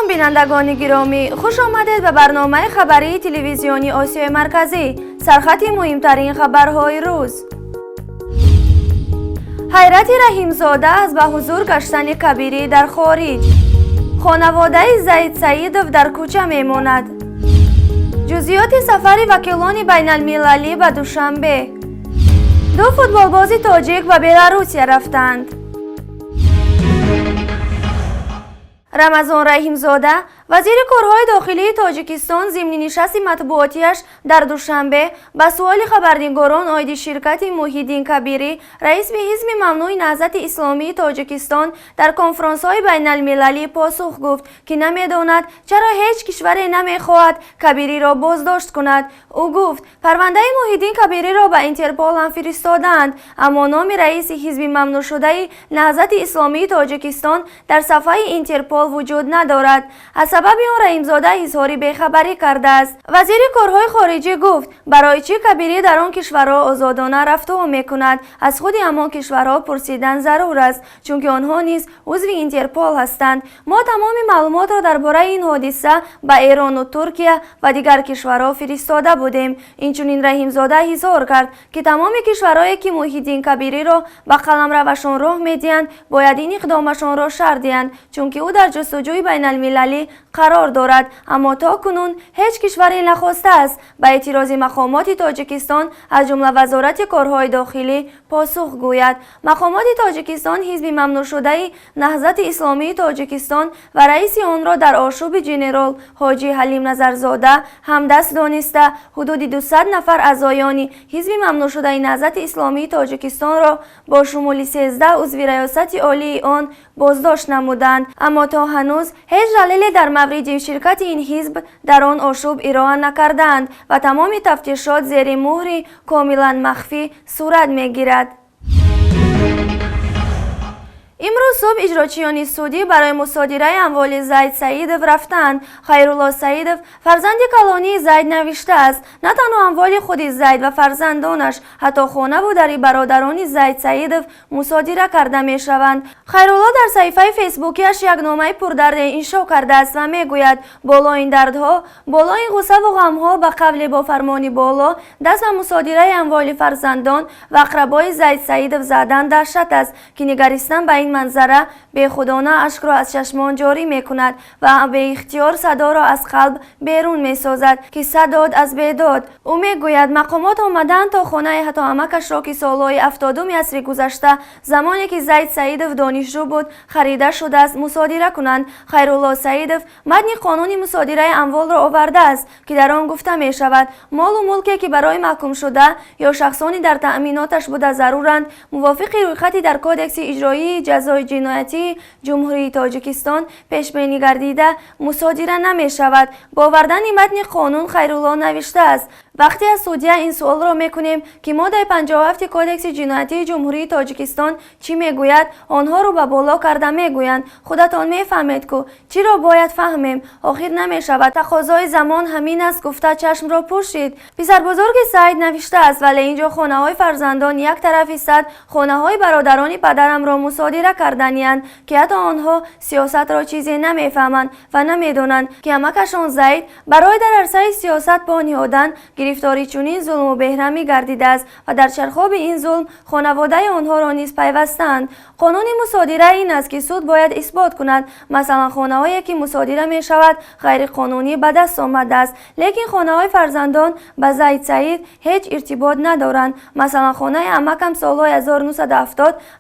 Бинандагони гиромӣ, хуш омадед ба барномаи хабарии телевизиони Осиёи Марказӣ. Сархати муҳимтарин хабарҳои рӯз. Ҳайрати Раҳимзода аз ба ҳузур гаштани Кабирӣ дар хориҷ. Хонаводаи Заид Саидов дар кӯча мемонад. Ҷузъиёти сафари вакилони байналмилалӣ ба Душанбе. Ду футболбози тоҷик ба Беларусия рафтанд. Рамазон Раҳимзода, вазири корҳои дохилии Тоҷикистон, зимни нишасти матбуотиаш дар Душанбе ба суоли хабарнигорон оиди ширкати Муҳиддин Кабирӣ, раиси ҳизби мамнӯи Наҳзати Исломии Тоҷикистон, дар конфронсҳои байналмилалӣ посух гуфт, ки намедонад, чаро ҳеҷ кишваре намехоҳад Кабириро боздошт кунад. Ӯ гуфт, парвандаи Муҳиддин Кабириро ба Интерпол ҳам фиристодаанд, аммо номи раиси ҳизби мамнӯъшудаи Наҳзати Исломии Тоҷикистон дар сафҳаи Интерпол вуҷуд надорад. Аз сабаби он Раҳимзода изҳори бехабарӣ кардааст. Вазири корҳои хориҷӣ гуфт, барои чӣ Кабирӣ дар он кишварҳо озодона рафтуо мекунад, аз худи ҳамон кишварҳо пурсидан зарур аст, чунки онҳо низ узви Интерпол ҳастанд. Мо тамоми маълумотро дар бораи ин ҳодиса ба Эрону Туркия ва дигар кишварҳо фиристода будем. Инчунин Раҳимзода изҳор кард, ки тамоми кишварҳое, ки Муҳиддин Кабириро ба қаламравашон роҳ медиҳанд, бояд ин иқдомашонро шарҳ диҳанд, чунки ӯ дар ҷустуҷӯи байналмилалӣ қарор дорад, аммо то кунун ҳеҷ кишваре нахостааст ба эътирози мақомоти Тоҷикистон, аз ҷумла Вазорати корҳои дохилӣ, посух гӯяд. Мақомоти Тоҷикистон ҳизби мамнӯъшудаи Наҳзати Исломии Тоҷикистон ва раиси онро дар ошӯби генерал Ҳоҷӣ Ҳалим Назарзода ҳамдаст дониста, ҳудуди 200 нафар аъзоёни ҳизби мамнӯъшудаи Наҳзати Исломии Тоҷикистонро бо шумули 13 узви раёсати олии он боздошт намуданд, аммо то ҳанӯз ҳеҷ далеле дар мавриди ширкати ин ҳизб дар он ошӯб ироа накардаанд ва тамоми тафтишот зери муҳри комилан махфӣ сурат мегирад. Имрӯз субҳ иҷрочиёни судӣ барои мусодираи амволи Зайд Саидов рафтанд. Хайрулло Саидов, фарзанди калонии Зайд, навиштааст, на танҳо амволи худи Зайд ва фарзандонаш, ҳатто хонаву дари бародарони Зайд Саидов мусодира карда мешаванд. Хайрулло дар саҳифаи фейсбукиаш як номаи пурдарде иншо кардааст ва мегӯяд: боло ин дардҳо, боло ин ғуссаву ғамҳо, ба қавле бо фармони боло даст ба мусодираи амволи фарзандон ва ақрабои Зайд Саидов задан даҳшат аст, ки нигаристан ба ин манзара бехудона ашкро аз чашмон ҷорӣ мекунад ва беихтиёр садоро аз қалб берун месозад, ки садод аз бедод. Ӯ мегӯяд, мақомот омаданд то хонаи ҳатто амакашро, ки солҳои 70-уми асри гузашта, замоне ки Зайд Саидов донишҷӯ буд, харида шудааст, мусодира кунанд. Хайрулло Саидов матни қонуни мусодираи амволро овардааст, ки дар он гуфта мешавад, молу мулке, ки барои маҳкумшуда ё шахсони дар таъминоташ буда заруранд, мувофиқи рӯйхати дар Кодекси иҷроии ҷазои ҷиноятии Ҷумҳурии Тоҷикистон пешбинӣ гардида, мусодира намешавад. Бо овардани матни қонун Хайрулло навиштааст: вақте аз судя ин суолро мекунем, ки моддаи 57 Кодекси ҷиноятии Ҷумҳурии Тоҷикистон чӣ мегӯяд, онҳоро ба боло карда мегӯянд: худатон мефаҳмед ку. Чиро бояд фаҳмем? Охир намешавад тақозои замон ҳамин аст гуфта чашмро пӯшид. Писарбузурги Саид навиштааст: вале инҷо хонаҳои фарзандон як тарафи сад, хонаҳои бародарони падарамро мусодира карданиянд, ки ҳатто онҳо сиёсатро чизе намефаҳманд ва намедонанд, ки амакашон Заид барои дар арсаи сиёсат по ниҳодан гирифтори чунин зулму беҳрамӣ гардидааст ва дар чархоби ин зулм хонаводаи онҳоро низ пайвастаанд. Қонуни мусодира ин аст, ки суд бояд исбот кунад, масалан, хонаҳое, ки мусодира мешавад, ғайриқонунӣ ба даст омадааст, лекин хонаҳои фарзандон ба Заид Саид ҳеҷ иртибот надоранд. Масалан, хонаи амакам солҳои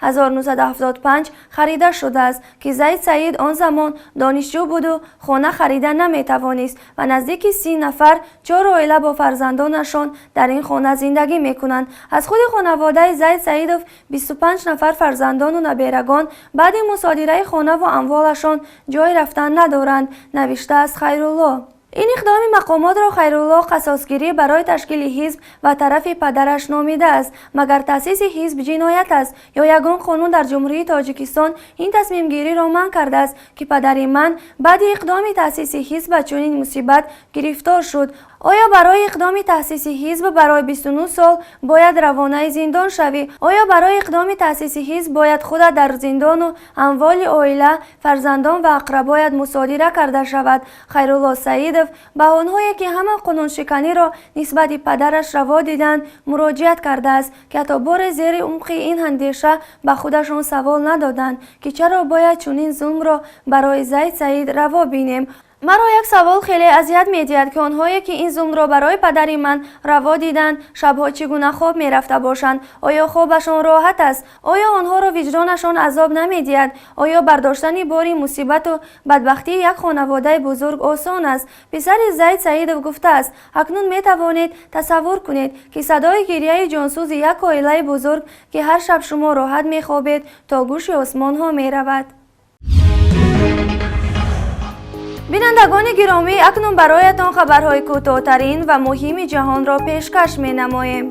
1970-1975 харида шудааст, ки Заид Саид он замон донишҷӯ буду хона харида наметавонист ва наздики 30 нафар, чор оила бо фарзандонашон дар ин хона зиндагӣ мекунанд. Аз худи хонаводаи Зайд Саидов 25 нафар фарзандону наберагон баъди мусодираи хонаву амволашон ҷой рафтан надоранд, навиштааст Хайрулло. Ин иқдоми мақомотро Хайрулло қасосгирӣ барои ташкили ҳизб ва тарафи падараш номидааст. Магар таъсиси ҳизб ҷиноят аст ё ягон қонун дар Ҷумҳурии Тоҷикистон ин тасмимгириро манъ кардааст, ки падари ман баъди иқдоми таъсиси ҳизб ба чунин мусибат гирифтор шуд? Оё барои иқдоми таъсиси ҳизб барои 29 сол бояд равонаи зиндон шавӣ? Оё барои иқдоми таъсиси ҳизб бояд худат дар зиндону амволи оила, фарзандон ва ақрабоят мусодира карда шавад? Хайрулло Саидов ба онҳое, ки ҳама қонуншиканиро нисбати падараш раво диданд, муроҷиат кардааст, ки ҳатто боре зери умқи ин андеша ба худашон савол надоданд, ки чаро бояд чунин зулмро барои Зайд Саид раво бинем. Маро як савол хеле азият медиҳад, ки онҳое, ки ин зулмро барои падари ман раво диданд, шабҳо чӣ гуна хоб мерафта бошанд? Оё хобашон роҳат аст? Оё онҳоро виҷдонашон азоб намедиҳад? Оё бардоштани бори мусибату бадбахтии як хонаводаи бузург осон аст? Писари Зайд Саидов гуфтааст: акнун метавонед тасаввур кунед, ки садои гирияи ҷонсӯзи як оилаи бузург, ки ҳар шаб шумо роҳат мехобед, то гӯши осмонҳо меравад. Бинандагони гиромӣ, акнун бароятон хабарҳои кӯтоҳтарин ва муҳими ҷаҳонро пешкаш менамоем.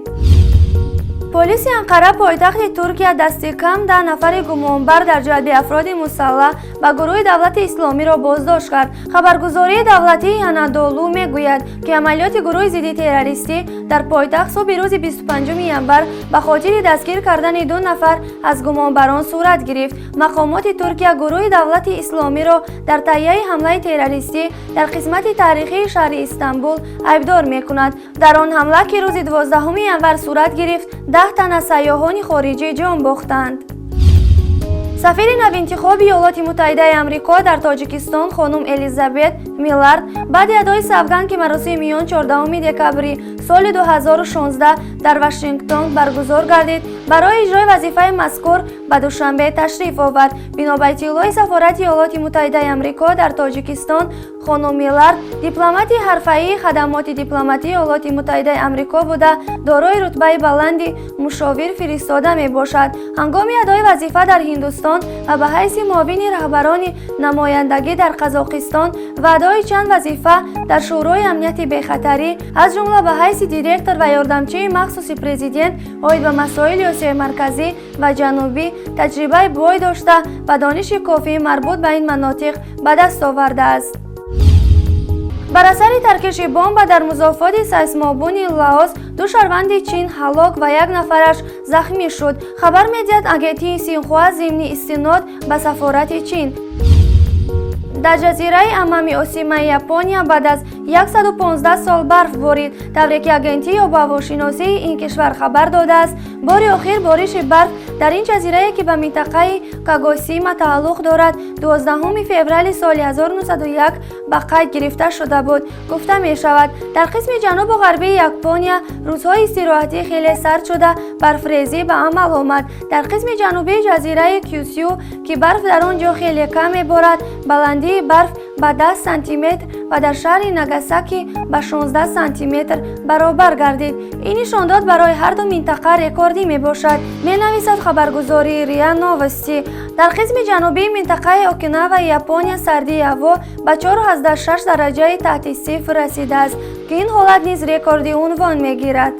Полиси Анқара, пойтахти Туркия, дасти кам 10 нафари гумонбар дар ҷалби афроди мусаллаҳ ба гурӯҳи Давлати Исломиро боздошт кард. Хабаргузории давлатии Анадолу мегӯяд, ки амалиёти гурӯҳи зидди террористӣ дар пойтахт субҳи рӯзи 25 январ ба хотири дастгир кардани 2 нафар аз гумонбарон сурат гирифт. Мақомоти Туркия гурӯҳи Давлати Исломиро дар таҳияи ҳамлаи террористӣ дар қисмати таърихии шаҳри Истанбул айбдор мекунад. Дар он ҳамла, ки рӯзи 12 январ сурат гирифт, 10 тан аз сайёҳони хориҷӣ ҷон бохтанд. Сафири навинтихоби Иёлоти Муттаҳидаи Амрико дар Тоҷикистон хонум Элизабет Миллард баъди адои савганд, ки маросими миён 14 декабри соли 2016 дар Вашингтон баргузор гардид, барои иҷрои вазифаи мазкур ба Душанбе ташриф овард. Бино ба иттилои Сафорати Иёлоти Муттаҳидаи Амрико дар Тоҷикистон, хонум Миллард дипломати ҳарфаии хадамоти дипломатии Иёлоти Муттаҳидаи Амрико буда, дорои рутбаи баланди мушовир фиристода мебошад. Ҳангоми адои вазифа дар Ҳиндустон ва ба ҳайси муовини раҳбарони намояндагӣ дар Қазоқистон ва адои чанд вазифа дар Шӯрои амнияти бехатарӣ, аз ҷумла ба ҳайси директор ва ёрдамчии махсуси президент оид ба масоили Осиёи Марказӣ ва Ҷанубӣ, таҷрибаи бой дошта ва дониши кофии марбут ба ин манотиқ ба даст овардааст. Бар асари таркиши бомба дар музофоти сейсмобуни Лаос 2 шаҳрванди Чин ҳалок ва як нафараш захмӣ шуд, хабар медиҳад агентии Синхуа зимни истинод ба сафорати Чин. Дар ҷазираи Амами Осимаи Япония баъд аз 115 сол барф борид. Тавре ки агентии обуҳавошиносии ин кишвар хабар додааст, бори охир бориши барф дар ин ҷазирае, ки ба минтақаи Кагосима тааллуқ дорад, 12 феврали соли 1901 ба қайд гирифта шуда буд. Гуфта мешавад, дар қисми ҷанубу ғарбии Япония рӯзҳои истироҳатӣ хеле сард шуда, барфрезӣ ба амал омад. Дар қисми ҷанубии ҷазираи Кюсю, ки барф дар он ҷо хеле кам меборад, баландии барф ба 10 сантиметр ва дар шаҳри Нагасаки ба 16 сантиметр баробар гардид. Ин нишондод барои ҳарду минтақа рекордӣ мебошад, менависад хабаргузории РИА Новости. Дар қисми ҷанубии минтақаи Окинаваи Япония сардии ҳаво ба 4,6 дараҷаи таҳти сифр расидааст, ки ин ҳолат низ рекордӣ унвон мегирад.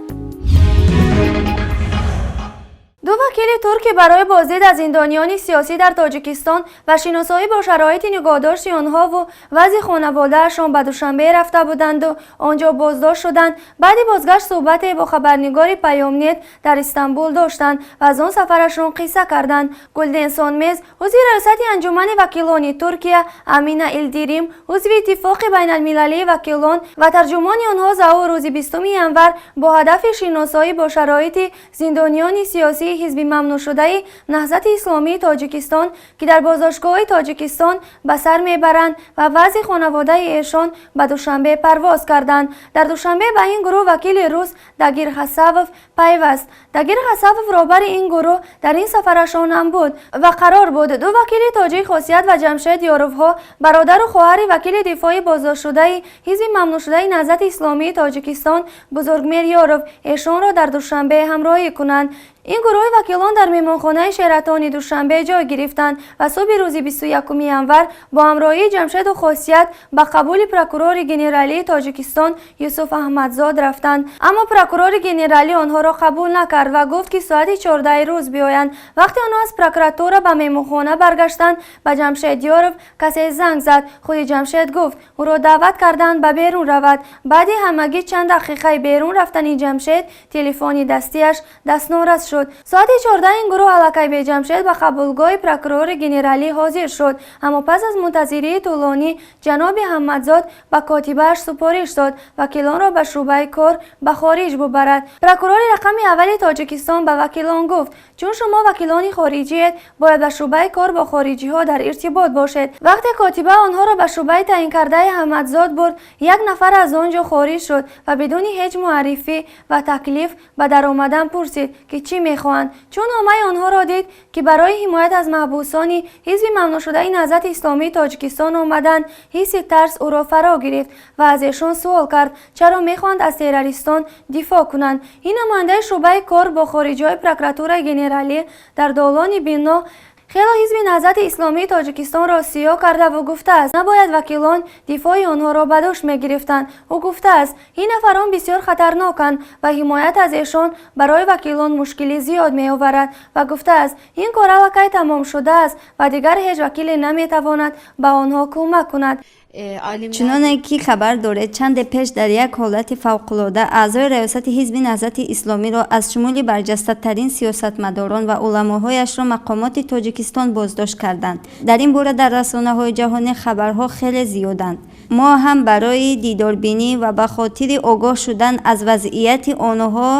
Ду вакили турк, ки барои боздид аз зиндониёни сиёсӣ дар Тоҷикистон ва шиносоӣ бо шароити нигоҳдошти онҳову вазъи хонаводаашон ба Душанбе рафта буданду он ҷо боздошт шуданд, баъди бозгашт суҳбате бо хабарнигори Паёмнет дар Истанбул доштанд ва аз он сафарашон қисса карданд. Гулден Сонмез, узви раёсати Анҷумани вакилони Туркия, Амина Илдирим, узви Иттифоқи байналмилалии вакилон ва тарҷумони онҳо Заур рӯзи 20 январ бо ҳадафи шиносоӣ бо шароити зиндониёни сиёсии ҳизби мамнӯъшудаи Наҳзати Исломии Тоҷикистон, ки дар боздоштгоҳи Тоҷикистон ба сар мебаранд, ва вазъи хонаводаи эшон ба Душанбе парвоз карданд. Дар Душанбе ба ин гурӯҳ вакили рус Дагир Хасавов пайваст. Дагир Хасавов роҳбари ин гурӯҳ дар ин сафарашон ҳам буд ва қарор буд ду вакили тоҷик, Хосият ва Ҷамшед Ёровҳо, бародару хоҳари вакили дифои боздоштшудаи ҳизби мамнӯъшудаи Наҳзати Исломии Тоҷикистон Бузургмер Ёров, эшонро дар Душанбе ҳамроҳӣ кунанд. Ин гурӯҳи Гурӯҳи вакилон дар меҳмонхонаи Шератони Душанбе ҷой гирифтанд ва субҳи рӯзи 21 январ бо ҳамроҳии Ҷамшеду Хосият ба қабули прокурори генералии Тоҷикистон Юсуф Аҳмадзод рафтанд. Аммо прокурори генералӣ онҳоро қабул накард ва гуфт, ки соати 14 рӯз биёянд. Вақте онҳо аз прокуратура ба меҳмонхона баргаштанд, ба Ҷамшед Ёров касе занг зад. Худи Ҷамшед гуфт, ӯро даъват карданд ба берун равад. Баъди ҳамагӣ чанд дақиқаи берун рафтани Ҷамшед телефони дастиаш дастнорас шуд. Соати 14 ин гурӯҳ аллакай бе Ҷамшед ба қабулгоҳи прокурори генералӣ ҳозир шуд. Аммо пас аз мунтазирии тӯлонӣ ҷаноби Ҳаммадзод ба котибааш супориш дод вакилонро ба шӯъбаи кор ба хориҷ бубарад. Прокурори рақами аввали Тоҷикистон ба вакилон гуфт, чун шумо вакилони хориҷиед, бояд ба шӯъбаи кор бо хориҷиҳо дар иртибот бошед. Вақте котиба онҳоро ба шӯъбаи таъинкардаи Ҳаммадзод бурд, як нафар аз он ҷо хориҷ шуд ва бидуни ҳеҷ муаррифӣ ва таклиф ба даромадан пурсид, ки чӣ мехоҳанд. Чун номаи онҳоро дид, ки барои ҳимоят аз маҳбусони ҳизби мамнӯъшудаи Наҳзати Исломии Тоҷикистон омаданд, ҳисси тарс ӯро фаро гирифт ва аз эшон суол кард, чаро мехоҳанд аз террористон дифоъ кунанд. Ин намояндаи шӯъбаи кор бо хориҷиҳои прокуратураи генералӣ дар долони бино хело ҳизби Наҳзати Исломии Тоҷикистонро сиёҳ кардаву гуфтааст, набояд вакилон дифои онҳоро ба дӯш мегирифтанд. Ӯ гуфтааст, ин нафарон бисёр хатарноканд ва ҳимоят аз эшон барои вакилон мушкили зиёд меоварад ва гуфтааст, ин кор аллакай тамом шудааст ва дигар ҳеҷ вакиле наметавонад ба онҳо кӯмак кунад. Чуноне ки хабар доред, чанде пеш дар як ҳолати фавқулода аъзои раёсати ҳизби Наҳзати Исломиро, аз шумули барҷастатарин сиёсатмадорон ва уламоҳояшро мақомоти Тоҷикистон боздошт карданд. Дар ин бора дар расонаҳои ҷаҳонӣ хабарҳо хеле зиёданд. Мо ҳам барои дидорбинӣ ва ба хотири огоҳ шудан аз вазъияти онҳо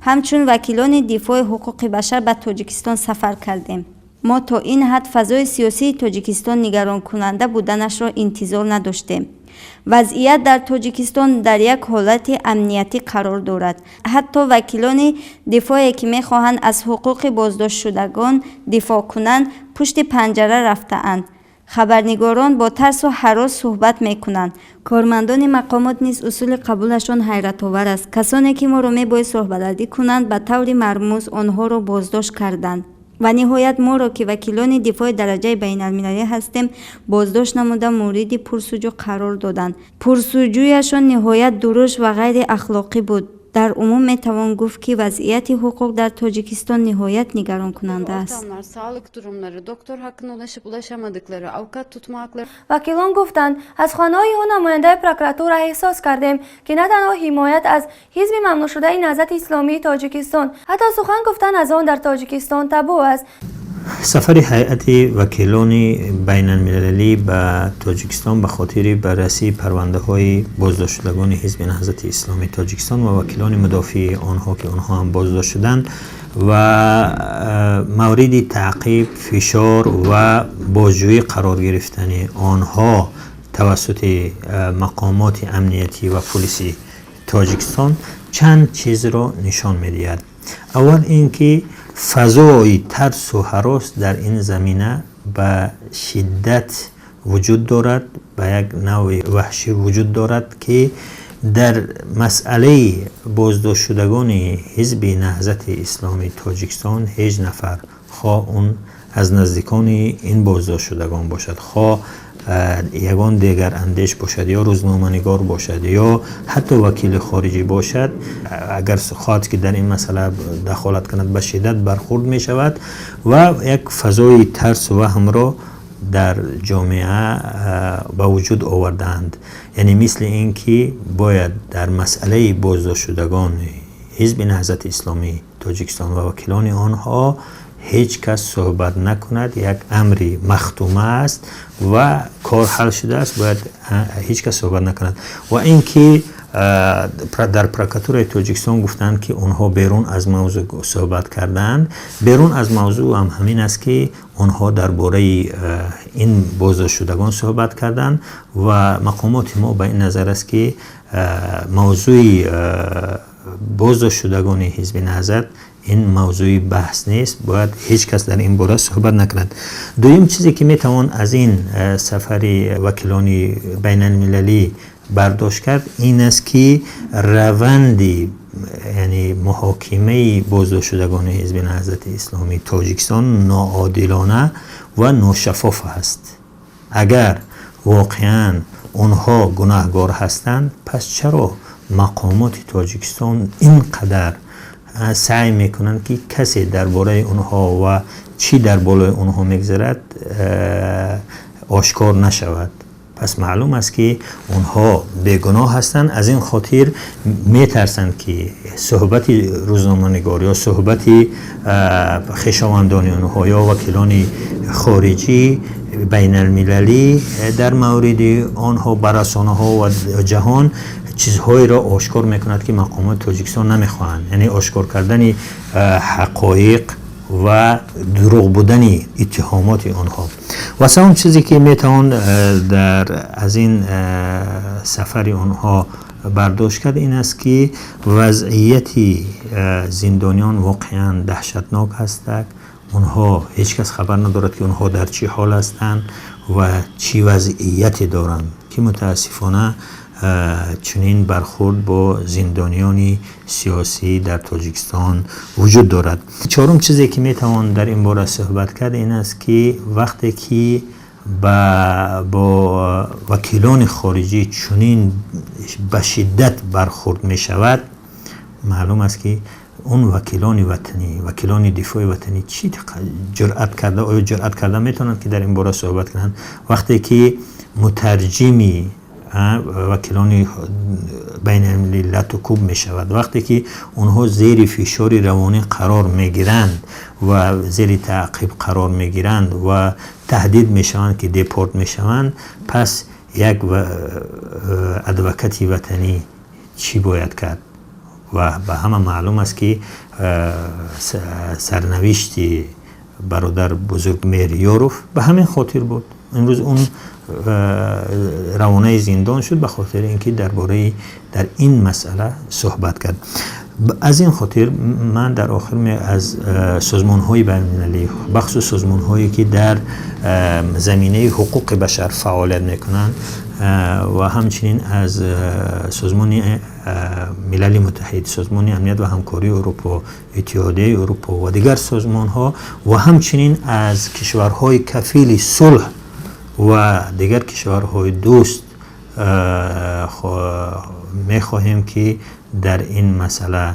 ҳамчун вакилони дифои ҳуқуқи башар ба Тоҷикистон сафар кардем. Мо то ин ҳад фазои сиёсии Тоҷикистон нигаронкунанда буданашро интизор надоштем. Вазъият дар Тоҷикистон дар як ҳолати амниятӣ қарор дорад. Ҳатто вакилони дифоъе, ки мехоҳанд аз ҳуқуқи боздоштшудагон дифоъ кунанд, пушти панҷара рафтаанд. Хабарнигорон бо тарсу ҳарос суҳбат мекунанд. Кормандони мақомот низ усули қабулашон ҳайратовар аст. Касоне, ки моро мебоист роҳбаладӣ кунанд, ба таври мармуз онҳоро боздошт карданд ва ниҳоят моро, ки вакилони дифои дараҷаи байналмилалӣ ҳастем, боздошт намуда, мавриди пурсуҷӯ қарор доданд. Пурсуҷӯяшон ниҳоят дурушт ва ғайриахлоқӣ буд. Дар умум метавон гуфт, ки вазъияти ҳуқуқ дар Тоҷикистон ниҳоят нигаронкунанда аст. Ortamlar, sağlık durumları, doktor hakkına ulaşıp ulaşamadıkları, avukat tutma hakları Вакилон гуфтанд, аз суханҳои ӯ намояндаи прокуратура эҳсос кардем, ки на танҳо ҳимоят аз ҳизби мамнӯъшудаи Наҳзати Исломии Тоҷикистон, ҳатто сухан гуфтан аз он дар Тоҷикистон табу аст. Сафари ҳайати вакилони байналмилалӣ ба Тоҷикистон ба хотири баррасии парвандаҳои боздоштшудагони ҳизби Наҳзати Исломии Тоҷикистон ва вакилони мудофии онҳо, ки онҳо ҳам боздошт шуданд ва мавриди таъқиб, фишор ва бозҷӯӣ қарор гирифтани онҳо тавассути мақомоти амниятӣ ва пулиси Тоҷикистон, чанд чизро нишон медиҳад. Аввал ин ки фазои тарсу ҳарос дар ин замина ба шиддат вуҷуд дорад, ба як навъи ваҳшӣ вуҷуд дорад, ки дар масъалаи боздоштшудагони ҳизби Наҳзати Исломии Тоҷикистон ҳеҷ нафар, хоҳ он аз наздикони ин боздоштшудагон бошад, хоҳ ягон дигар андеш бошад ё рӯзноманигор бошад, ё ҳатто вакили хориҷӣ бошад, агар хоҳад, ки дар ин масъала дахолат кунад, ба шиддат бархурд мешавад ва як фазои тарсу ваҳмро дар ҷомеа ба вуҷуд овардаанд. Яъне мисли ин ки бояд дар масъалаи боздоштшудагони ҳизби Наҳзати Исломии Тоҷикистон ва вакилони онҳо ҳеҷ кас суҳбат накунад. Як амри махтума аст ва кор ҳал шудааст, бояд ҳеҷ кас суҳбат накунад. Ва ин ки дар прокуратураи Тоҷикистон гуфтанд, ки онҳо берун аз мавзӯъ суҳбат карданд. Берун аз мавзӯъ ҳам ҳамин аст, ки онҳо дар бораи ин боздоштшудагон суҳбат карданд ва мақомоти мо ба ин назар аст, ки мавзӯи боздоштшудагони ҳизби Наҳзат ин мавзӯи баҳс нест, бояд ҳеҷ кас дар ин бора суҳбат накунад. Дуюм чизе, ки метавон аз ин сафари вакилони байналмилалӣ бардошт кард, ин аст, ки раванди Яъне муҳокимаи боздоштшудагони Ҳизби Наҳзати Исломии Тоҷикистон ноодилона ва ношаффоф аст. Агар воқеан онҳо гунаҳгор ҳастанд, пас чаро мақомоти Тоҷикистон ин қадар саъй мекунанд, ки касе дар бораи онҳо ва чӣ дар болои онҳо мегузарад ошкор нашавад? Пас маълум аст, ки онҳо бегуноҳ ҳастанд. Аз ин хотир метарсанд, ки суҳбати рӯзноманигор ё суҳбати хешовандони онҳо ё вакилони хориҷӣ, байналмилалӣ дар мавриди онҳо ба расонаҳо ва ҷаҳон чизҳоеро ошкор мекунад, ки мақомоти Тоҷикистон намехоҳанд, яъне ошкор кардани ҳақоиқ ва дурӯғ будани иттиҳомоти онҳо. Ва севум чизе, ки метавон дар аз ин сафари онҳо бардошт кард, ин аст, ки вазъияти зиндониён воқеан даҳшатнок ҳастак. Онҳо ҳеҷ кас хабар надорад, ки онҳо дар чӣ ҳол ҳастанд ва чӣ вазъияте доранд, ки мутаассифона чунин бархурд бо зиндониёни сиёсӣ дар Тоҷикистон вуҷуд дорад. Чорум чизе, ки метавон дар ин бора суҳбат кард, ин аст, ки вақте ки бо вакилони хориҷӣ чунин ба шиддат бархурд мешавад, маълум аст, ки он вакилони ватанӣ, вакилони дифои ватанӣ чӣ ҷуръат карда, оё ҷуръат карда метавонанд, ки дар ин бора суҳбат кунанд, вақте ки мутарҷими вакилони байналмилалӣ лату кӯб мешавад, вақте ки онҳо зери фишори равонӣ қарор мегиранд ва зери таъқиб қарор мегиранд ва таҳдид мешаванд, ки депорт мешаванд? Пас як адвокати ватанӣ чӣ бояд кард? Ва ба ҳама маълум аст, ки сарнавишти бародар Бузургмеҳр Ёров ба ҳамин хотир буд. Имрӯз он равонаи зиндон шуд ба хотири ин ки дар бораи дар ин масъала суҳбат кард. Аз ин хотир ман дар охир аз созмонҳои байналмилалӣ, бахусус созмонҳое, ки дар заминаи ҳуқуқи башар фаъолият мекунанд, ва ҳамчунин аз Созмони Милали Муттаҳид, Созмони Амният ва Ҳамкории Аврупо, Иттиҳодияи Аврупо ва дигар созмонҳо ва ҳамчунин аз кишварҳои кафили сулҳ ва дигар кишварҳои дӯст мехоҳем, ки дар ин масъала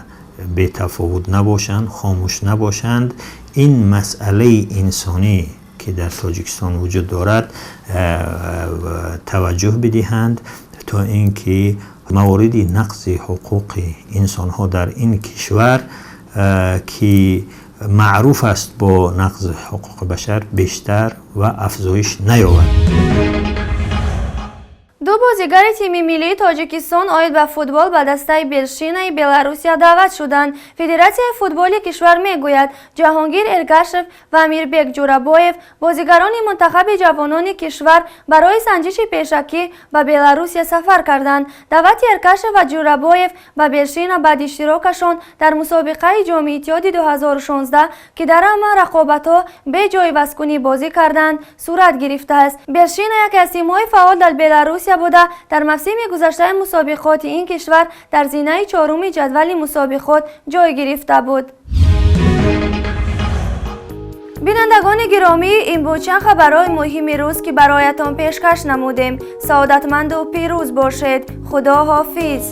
бетафовут набошанд, хомӯш набошанд. Ин масъалаи инсонӣ, ки дар Тоҷикистон вуҷуд дорад, таваҷҷӯҳ бидиҳанд, то ин ки мавориди нақзи ҳуқуқи инсонҳо дар ин кишвар, ки маъруф аст бо нақзи ҳуқуқи башар, бештар ва афзоиш наёбад. Ду бозигари тими миллии Тоҷикистон оид ба футбол ба дастаи Белшинаи Беларусия даъват шуданд. Федератсияи футболи кишвар мегӯяд, Ҷаҳонгир Эргашев ва Амирбек Ҷурабоев, бозигарони мунтахаби ҷавонони кишвар, барои санҷиши пешакӣ ба Беларусия сафар карданд. Даъвати Эргашев ва Ҷурабоев ба Белшина баъди иштирокашон дар мусобиқаи Ҷоми Иттиҳоди 2016, ки дар ҳама рақобатҳо бе ҷойивазкунӣ бозӣ карданд, сурат гирифтааст. Белшина яке аз тимҳои фаъол дар Беларусия буда, дар мавсими гузаштаи мусобиқоти ин кишвар дар зинаи чоруми ҷадвали мусобиқот ҷой гирифта буд. Бинандагони гиромӣ, ин буд чанд хабарҳои муҳими рӯз, ки бароятон пешкаш намудем. Саодатманду пирӯз бошед. Худо ҳофиз.